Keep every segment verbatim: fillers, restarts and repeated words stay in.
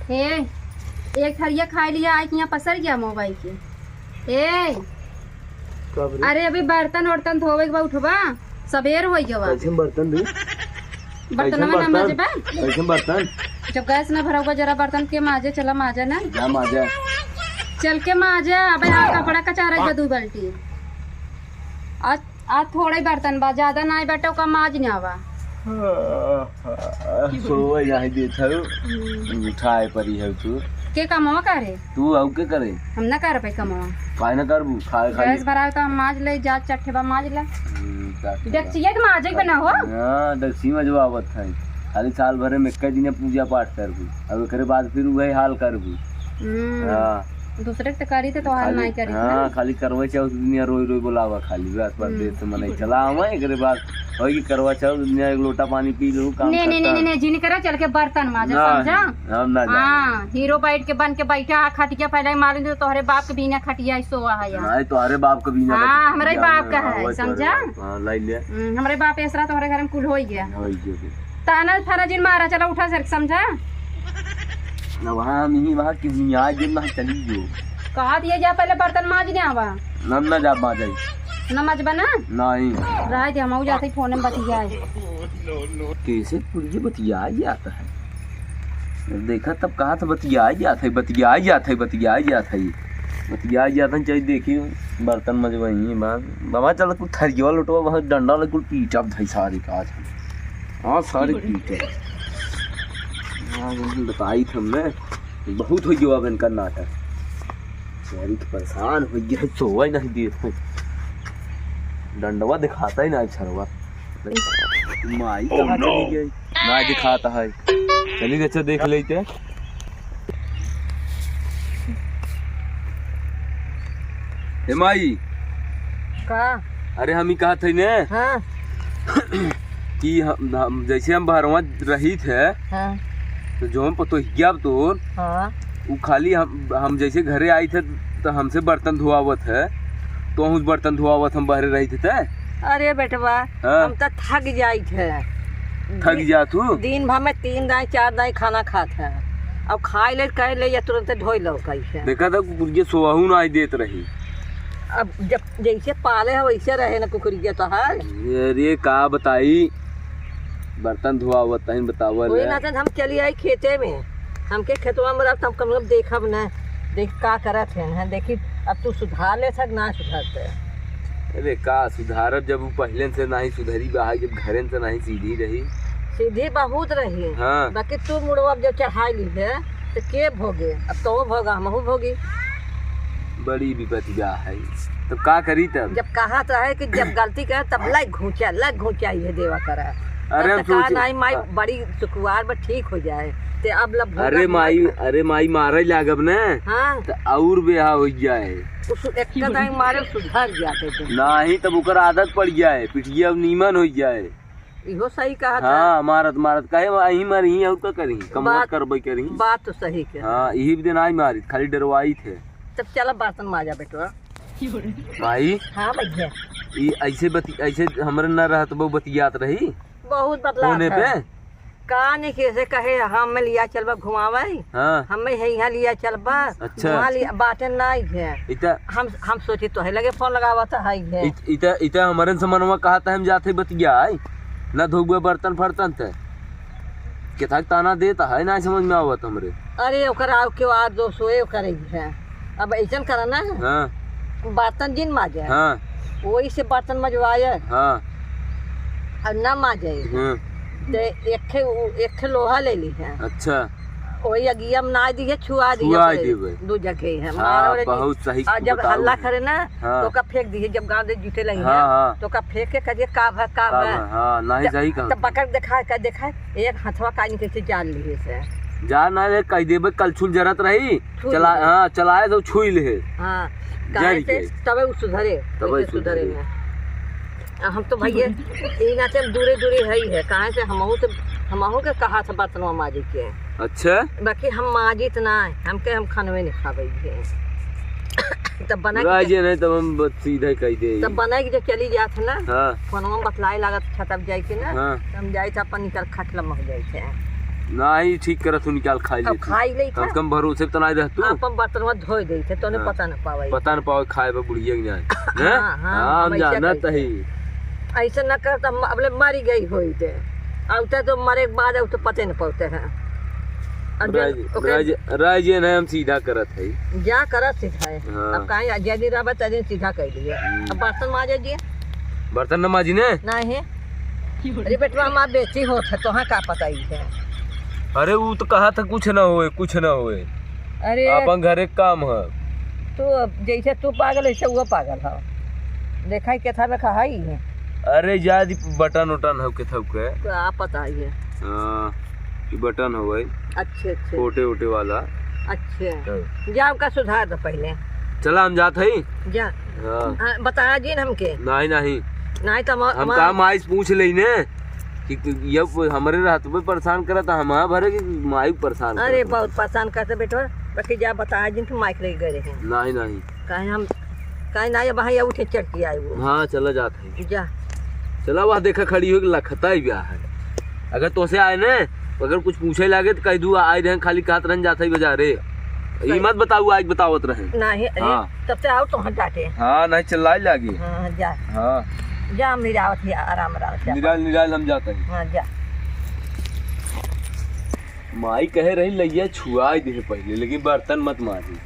हे, एक थरिया खाइ लिया, आइ के यहाँ पसर गया मोबाइल के। ए, कब रे? अरे, अभी बर्तन वर्तन धोवे के बा, उठबा, सबेर होइ गवा। कैसे बर्तन धोई? बर्तनवा कैसे ना बर्तन? माजे बा? कैसे बर्तन? जब गैस ना भरा हुआ, जरा बर्तन के माजे, चला माजे ना। ना माजे। चल के माजे, अबे हाँ, कपड़ा कचारे के दू बाल्टी। आज, आज थोड़े बर्तन बा, ज्यादा नाई बाटे, ओका माज ना आवा। सोवै नाहीं देत हऊ, हम्म। उठाए परी हऊ तू। के कमवा करे? तू हऊ के करे? हम ना करबे कमवा। काहे ना करबू? खाए खाली। गैस भरावे तो हम माज ले, जा चट्ठे बा माज ला। हम्म, चट्ठे बा। डेकचिया के माजे के ना हो? हाँ, डेकची मजवावत है। खाली साल भरे में एक दिन पूजा पाठ करबू, अब एकरे बाद फिर उहे हाल करबू। हम्म। हाँ। दूसरे के तो करी तो तोहार खाली, नाई करी, हाँ, ना? खाली करवा चौथ दुनिया रोई रोई बोलावा खाली, बस, बस हम्म। देर से मनई चला आवा, एकरे बाद होई कि करवा चौथ दुनिया एक लोटा पानी पी लू, काम ने, ने, ने, खत्म। ने, ने, जिन करा चल के बर्तन माजा, ना, समझा? हम ना जाए। हाँ, हीरो बैठ के बन के बैठा है, खटिया फैला के मालूम तो तोहरे बाप के बिना खटिया ही सोवा है यहाँ। नहीं, तोहरे बाप के बिना हाँ, खटिया हमरे ना, बाप का हाँ, है, वही तोहरे समझा? बाप, हाँ, लाई ले। हम्म, हमरे बाप ऐसरा तोहरे घर में कुल होई गया। होई गया। ताना थाना जिन मारा, चला उठा सर, समझा? ना वहाँ हम ही वहाँ किसी आज दिन ना चली जो। कहा दिए जा, पहले बर्तन माज ने आवा। ना, ना जा माजाई। ना मजबा ना? नहीं। रह दे, हम जाते फोन में बतियाए। कैसे पुरजे बतियाए जाता है? देखा तब कहा था बतियाए जाता है, बतियाए जाता है, बतियाए जाता है। बतियाए जाता है, चाहे देखी बर्तन मजबा ही है, बाबा चल कुल थरिया लोटवा, वहाँ डंडा ले कुल पीटा धई सारे का आज। हाँ, सारे पीटे। हाँ, वही बताई थी हमने, बहुत हो गया अब इनका नाटक। सारी तो परेशान हो गया, सोवा ही नहीं देत है। डंडवा दिखाता ही ना छरवा। माई कहाँ चली गई? ना दिखाता है। चली अच्छा देख लेते। ए माई। का? अरे हम ही कहत हई ने हाँ। कि हम, हम जैसे हम बहरवा रहित है हाँ। तो जौन पतोहिया तोर हाँ। उ खाली हम, हम जैसे घरे आइत है तो हमसे बर्तन धोआवत है, तो हम बर्तन धोआवत हम बहरे रहित है। अरे बेटवा, हाँ। हम तो थक जाइत है। थक जा तू? दिन भर में तीन दाई चार दाई खाना खात है, अब खाए ले कहे ले या तुरंत धोई लो कैसे। देखा था कुकुरिया सोहू ना देत रही। अब जब जैसे पाले है वैसे रहे ना कुकुरिया तो है। अरे का बताई, बर्तन धोआवत तहिन बतावल कोई है। ना तो हम चली आई खेते में, हमके खेतवा में रह, हम कम से कम देखब ना, देख का करत है, हैं, देखी अब तू सुधार ले सक ना सुधरते। अरे का सुधारब, जब उ पहले से नाही सुधरी बा, जब घरे से नाही सीधी रही। सीधी बहुत रही। हाँ। बाकी तू मुड़वा जब चढ़ाई ली है, तो के भोगे? अब तो भोगा, हमहू भोगी। बड़ी विपतिया है, तब का करी तब? जब कहा तो है कि जब गलती करे तब लग घूंचा, लग घूंचा ये देवा करे। अरे तब हम तो का सोचे नहीं माई, हाँ। बड़ी सुकुवार में ठीक हो जाए, ते अब लब भोगा अरे माई, माई। अरे माई मारे लागब ना, हाँ। तो और बेहा हो जाए। उस एक कदाई मारे सुधर जाते थे। नाही, तब ओकर आदत पड़ जाए, पिटिया अब नीमन हो जाए। इहो सही कहा था। हाँ, मारत, मारत, काहे वही मरही और का करही? कमवा बात, करबे करही। बात तो सही के। हाँ, यही दिन आई मारी, खाली डरवाई थे। तब चला बर्तन माजा बेटवा। माई, हाँ भैया। ई ऐसे बति-, ऐसे हमरे न रहत बहू बतियात रही। बहुत बदलाव होने था। पे? का नहीं कैसे कहे, हम में लिया चलबा घुमावे, हाँ। हमें है यहाँ लिया चलबा, अच्छा। वहाँ लिया, बातें नहीं है। इता हम, हम सोचे तो है लगे फोन लगावा तो है है। इत-, इता, इता हमारे से मनवा कहा था हम जाते बतिया आई, ना धोबुआ बर्तन फर्तन थे। केथा के ताना देता है, ना समझ में आवत हमरे। अरे ओकर आव के बाद जो सोए करे है। अब ऐसन करा ना, हाँ। बर्तन जिन माजे, हाँ। वही से बर्तन मजवाए। हाँ। और ना माजे। हाँ। ते एक खे, उ-, एक खे लोहा ले ली है। अच्छा। वही अगिया में ना दी है, छुआ दी छुआ है, देबे। दो जगह है। हाँ, मारो रे बहुत जी। सही और जब बताओ। हल्ला करे ना, हाँ। तो ओका फेंक दी है, जब गाँव दे जुटे लगी हाँ, है, हाँ। तो ओका फेंक के कहिए, "का भा, का का भा?" भा? हाँ, नहीं जब, सही कहा। तब पकड़ देखा, का देखा, एक हथवा का नहीं कैसे जान लिए से। जा ना रे, कह देबे, कलछुल जरत रही, छुई चला, ले। हाँ, चलाए तो छुई ले। हाँ, जर काहे से के। तबे उ सुधरे, तबे वैसे सुधरे। सुधरे ना। आ, हम तो भैया, ई नाते हम दूरे दूरे है ही है, काहे से हमहू से, हमहू के कहा था बर्तनवा माजे के। अच्छा। बाकी हम माजित ना, हमके हम खानवे नहीं खावे है। तब बना के राजे नहीं, तब हम बस सीधे कह दे। तब बना के जो चली जात है ना, हाँ। फोनवा में बतलाए लागत छतब जाए के ना, हाँ। तो हम जाए थे अपन निकल खट लमक जाए थे। नाही, ठीक करत हूँ, निकाल खाई अब लेती। खाई लेत कम से है। कम भरोसे पे तो नाही रहतू। अपन बर्तनवा धोई देत है, तोने हाँ। पता न पावे। पता न पावे खाए बा बुढ़िया के जाए। हैं? हाँ, हाँ, हाँ, हम हम ऐसे जानत कही। ही। ऐसे न कर त हम अबले मरी गई होई थे। अब तो, तो मरे के बाद अब तो पते न पौते हैं। अब जब राज, ओके राज, राज ये नहीं, हम सीधा करत है। जा करत सीधा है। हाँ। अब काहे जदी रहबे तदी सीधा कर लिए। हम्म। अब बर्तन माजे जी। बर्तन न माजी ने? नहीं। अरे बेटवा, हमार बेटी होत है, तोहाँ का पता ही है? अरे, ऊ तो कहा था, कुछ ना होए, कुछ ना होए। अरे। आपन घरे के काम है। तू अब जैसे तू पागल, वैसे वो पागल है। देखा ही केथा में कहा ही है। अरे, याद ही बटन उटन हो केथा के। तो आप पता ही है। हाँ, ई बटन हो भाई। अच्छे, अच्छे। ओटे, ओटे वाला। अच्छे। हाँ। जाओ का सुधार दो पहले। चला, हम जात हई। जा। हाँ। हाँ, बता जिन हमके। नाही, नाही। नाही तो हम, हम हम कहा माई से पूछ लेई ने कि तू ये हमरे रहत में परेशान करत, हम भरे कि माई परेशान अरे, करत। बहुत परेशान करते बेटवा, बाकी जा बता जिन तू माइक ले गए रहे। नाही, नाही। काहे हम, काहे नाही, अब भाई उठे चढ़ के आए वो। हाँ, चला जात है। जा। चला, वह देखा खड़ी हो के लखता ही ब्याह है। अगर तोसे आए ने, अगर कुछ पूछे लागे तो कह दू, आए रहे, खाली कहत रहन जात है बाजारे। ई सही। मत बताऊ, आज बतावत रहे। नाही, अरे, हाँ। तब से आओ तो हम जाते हैं। हाँ, नाही चिल्लाए लागी। हाँ, जा। हाँ। जा, हम निरावत ही आराम, आराम से। निराल, निराल हम जाते हैं। हाँ, जा। माई कहे रही, "लइया छुआई दे पहिले, लेकिन बर्तन मत माजी।"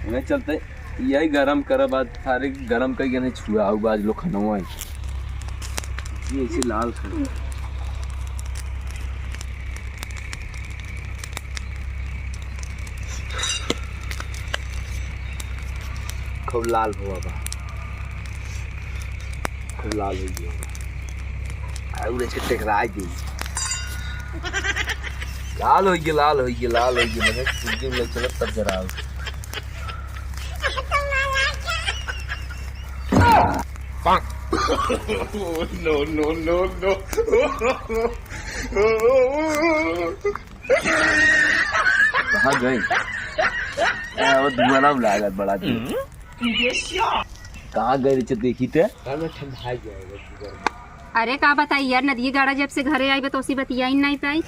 उन्हें चलते यही गरम करब, आज सारे गरम कई गने छुआ, आऊ आज लोग खनवा है। ये ऐसे लाल खाना। खूब लाल हुआ बा, खूब लाल हो गया बा। और ऐसे टकराई दी। लाल हो गया, लाल हो गया, लाल हो गया। मैंने कुछ दिन में चलत तब जरा आओ। No, no, no, no। कहाँ गई? ए, वो धुआं ना लागत बड़ा जी। कहाँ गई रे, चल देखी ते। अरे का बताई यार, नदिया गाड़ा जब से घरे आई बा, तो उसी बतियाई नहीं पाई।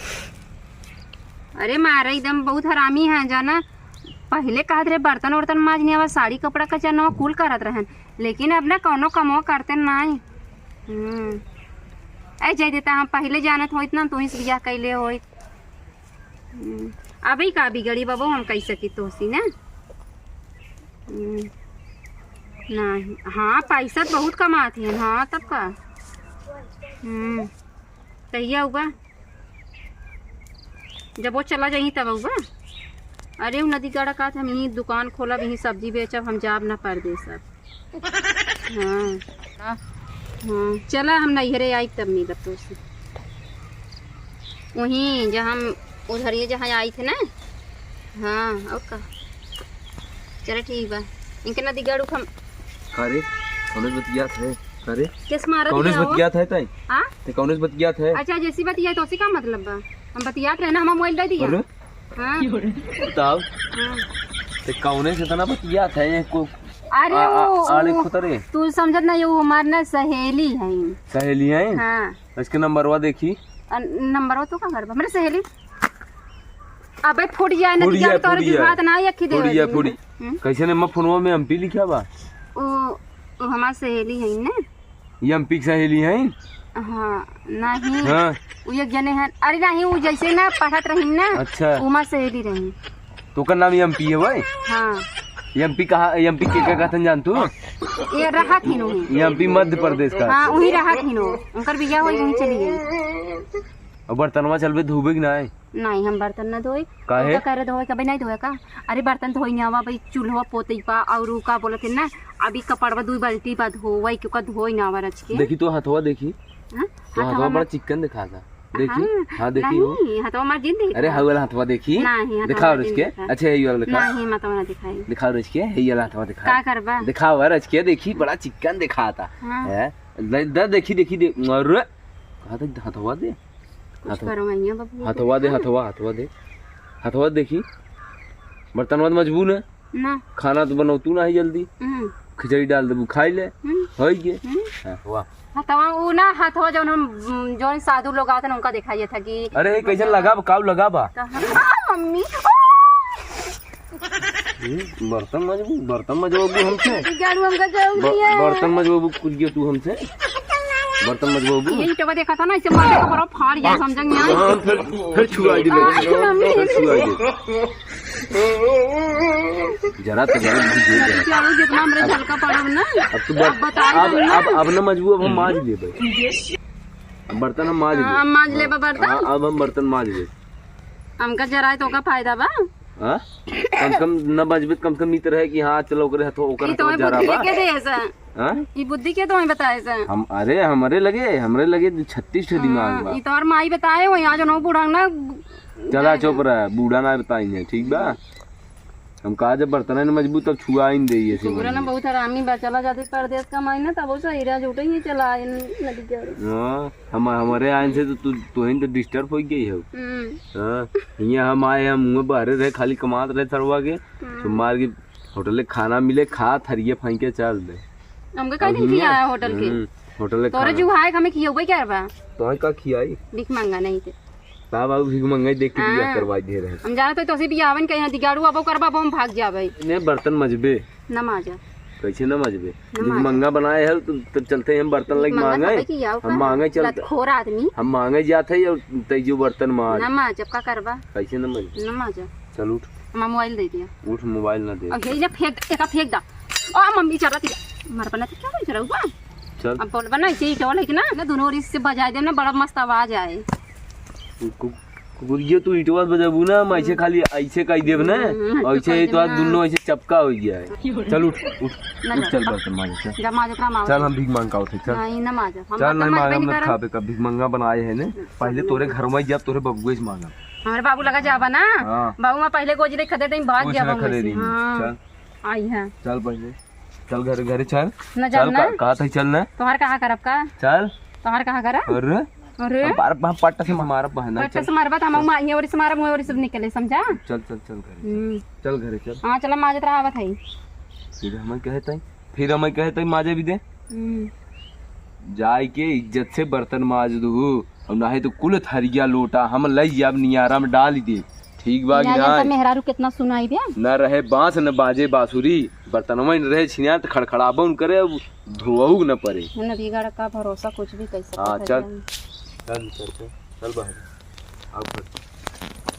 अरे मारे एकदम बहुत हरामी है जाना। पहिले कहत रहे बर्तन उर्तन माज नहीं आवा, साड़ी कपड़ा कचरनवा कुल करत रहन, लेकिन अब ना कौनो कमवा करते नाई। हम्म। ऐ जय देता, हम पहिले जानत होइत ना, तोही से बियाह कैले होइत। हम्म। अबे का बिगड़ी बाबू, हम कह सकी तोहसी ना। हम्म। नहीं, हाँ, पैसा तो बहुत कमात है, हाँ, तब का। हम्म। तहिया हुआ। जब वो चला जाई तब हुआ। अरे, उ नदी गाड़ा कहत, हम यहीं दुकान खोलब, यहीं सब्जी बेचब, हम जाब ना परदेस अब। हाँ। हाँ, चला, हम नैहरे आई तब मिलब तोसे। वहीं जहाँ हम उधर ये जहाँ आई थे ना। हाँ, और का। चला ठीक बा। इनके नदी गाड़ू हम का रे? कौने से बतियात है? का रे? किस मारत कौने से है वो? बतियात है ताई? हाँ? ते कौने से बतियात है? अच्छा, जैसी बतियात है, उसी का मतलब बा? हम बतियात रहे ना, हम मोबाइल दे दिया। अरे? हाँ। बताओ। हाँ। ते कौने से इतना बतियात है? ये को-, अरे आ, आ, वो, आड़े वो, खुतरे। तू समझत ना, ये वो हमार ना सहेली है। सहेली है? हाँ। इसके नंबरवा देखी। अ, नंबरवा तो का करबा? मेरे सहेली। अबे फूट जाए ना, फूट जाए, तोरे फूट जाए। जुगात ना, एक ही दे फूट जाए, दे। फूट। हम्म? कैसे ने मैं फोनवा में एमपी लिखा बा? ओ, ओ हमार सहेली है ना। ये एमपी की सहेली है? हाँ, नहीं। हाँ। उ एक जने हैं। अरे नहीं, उ जैसे ना पढ़त रही ना। अच्छा। उ हमार सहेली रही। तो ओकर नाम एमपी है भाई? हाँ। एमपी कहाँ, एमपी के का कहतन जान तू? ये रहत ही नहीं। एमपी मध्य प्रदेश का। हाँ, वही रहत ही नो। उनकर बियाह होई, वहीं चली गई। अब बर्तनवा चलबे धोबे कि नाय? नहीं, हम बर्तन ना धोई। काहे? तो करे धोए, कभी नहीं धोए का? अरे बर्तन धोई नहीं आवा भाई, चूल्हा पोतई पा और उ का बोलत है ना, अभी कपड़वा दुई बाल्टी बा धोवई के, ओका धोई ना आवा रच के। देखी तो हथवा देखी। हाँ? तो हथवा हथवा बड़ा मत चिकन दिखा था। देखी? हाँ, हाँ, देखी हो। नहीं, हथवा मार जिन देखा। अरे, हई वाला हथवा देखी। नहीं, हथवा दिखाओ मार रच जिन के। देखा। अच्छा, यही वाला दिखाओ। नहीं, हथवा ना दिखाई। दिखाओ रच के, यही वाला हथवा दिखाओ। का करबा? दिखाओ रच के, देखी, बड़ा चिकन दिखाता। हाँ। हैं? दे, दे, देखी, देखी, दे। अरे, कहा था हथवा दे। कुछ हथवा। करो भैया बाबू। हथवा दे, हाँ। हथवा, हथवा दे। हथवा देखी। बर्तनवा तो मजबूर है। ना। खाना तो बनौतू ना है जल्दी। हम्म। खिचड़ी डाल देबू, खाई ले। हम्म। होई गे। हम्म। हाँ, वाह। हथवा उ ना, हथवा जौन हम, जौन साधु लोग आवत हैं, उनका दिखाई देत है कि अरे, ये कैसन लगा बा, काऊ लगा बा? कहाँ? आ, मम्मी। हम्म, बर्तन मजबू, बर्तन मजबू हमसे। गाड़ू हमका जाऊ ब-, दिया। बर्तन मजबू कुछ गियो तू हमसे। बर्तन मजबू। ये ईंटवा देखा था ना, इसे मारे का बड़ा फाड़ गया, समझ में आई? हाँ, फिर, फिर छुआ दे। आ, मम्मी। फिर छुआ दे। जरा तो जरा भी दे दे। चलो, जितना हमरे झलका पड़ब ना, अब तू बर-, अब बताई अब, हम ना। अब, अब ना मजबू, अब हम माज लेबे। अब बर्तन हम माज लेबे। हाँ, हम माज लेबे बर्तन। हाँ, अब हम बर्तन माज लेबे। हमका जराए तो का फायदा बा? हाँ? कम से कम न मजबू, कम से कम ई तो रहे कि हाँ, चलो, ओकरे हथो, ओकर ई तो हथो हमें जरा बुद्धि बा। के दे ऐसा। हाँ? ई बुद्धि के तो हमें बताए ऐसा? हम, अरे, हमरे लगे, हमरे लगे छत्तीस ठो दिमाग हाँ, बा। ई तो और माई बताए हो, यहाँ जो नौ बूढ़ा ना चला, चुप रह, बूढ़ा ना बताई है, ठीक बा? हम कहा जब बर्तन न मजबू, तब छुआ ही नहीं दे ये से कुकुरा ना मजबू। बहुत हरामी बा, चला जाते परदेस कमाई ना, तब वो सही रह, झूठे ही चला आए नदी के। हाँ, हम, हमरे आइन से तो तू, तू ही तो disturb हो गई हो। हम्म। हाँ, यहाँ हम आए, हम मुँह बाहरे रहे, खाली कमात रहे थरवा के, हम्म। तो मार के होटल के खाना मिले, खा, थरिये फाइके चल दे। हमके कहीं और दिन हियाँ, खियाया होटल के। हम्म, होटल के तोरे खाना। जुहाए हमें खियौबे क्या बा? तोहे का खियाई? भीख मांगा नहीं थे। ता बाबू भीख मंगाई देख के बियाह हाँ। करवाई दे रहे। हम जानत हई तोसे बियाहवन के यहाँ दिगाड़ू अबो करबा, अबो हम भाग जाबे। ने बर्तन मजबे। न माजा। कैसे न मजबे? न भीख माजा। मंगा बनाए है तो, तो चलते हैं हम बर्तन भीख लग मंगा मांगे। खाबे कि आओ हम का? मांगे चलते। लतखोर आदमी। हम मांगे जाते हैं और तै जो बर्तन माज। न माज, अब का करबा? कैसे न मजबे? न माजा। चल उठ। हमार मोबाइल दे दिया। उठ, मोबाइल ना दे। अब यही ना फेंक, एका फेंक दा। ओ मम्मी चला ती। मार बना ती क्या बोल रहा हुआ? चल। अब बोल बना इसे ही डोल है कि ना? ना दोनों ओर से बजाए देब ना, बड़ा मस्त आवाज आए। कु-, कु-, कुकुरियो तू ईंटवा बजाबू ना, हम ऐसे खाली ऐसे कह देब ना, हम्म, ऐसे तो ऐसे कह तो आज देब ना। दोनों ऐसे चपका हो गया है। चल उठ, उठ, ना उठ, जा, चल अब बर्तन मांज, चल। जा माज ओकरा माज। चल हम भीख मांग का उठे, चल। नहीं, ना माज। हम चल बर्तन नहीं माज मांज, हम नहीं ना करब। खाबे का, भीख मंगा बनाए है ने। पहले तोरे घर में जब तोरे बबुए से मांगब। हमरे बाबू लगा जाबा ना, हाँ। बाबू में पहले गोजी नहीं खदे, टाइम भाग कुछ गया ना बाबू खदे से। नहीं। हाँ। चल। आई है। चल पहले। चल घरे, घरे चल। न चल, जाब ना। का-, कहा था चल ना। तोहार कहा करब का? चल। तोहार कहा करब? अरे। अरे। हम बार, हम पट्टा से मारब बहना, पट्टा चल। से मारबा त हम चल। माहिया ओरी से मारब, मुँह ओरी से निकले, समझा? चल, चल, चल घरे, चल। हम्म। चल घरे, चल। हाँ, चला माजत रहा आवत है। फिर हमें कहे तई, फिर हमें कहे तई माजे भी दे। हम्म। जाए के इज्जत से बर्तन माज दू, और नाहीं तो कुल थरिया लोटा हम लई जाब नियारा में डाल दे। ठीक बा कि नियारा नाहीं? त मेहरारू कितना सुनाई बे। न रहे बांस न बाजे बांसुरी, बर्तनवा न रहे छिनार त खड़खड़ाबो न करे, अब धोवहू न परे। न बिगड़ का भरोसा, कुछ भी कह सकत हाँ, है चल। जान। चल, चल, चल, चल बाहर। आओ घर।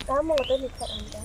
का मोटे लिखा रहता है?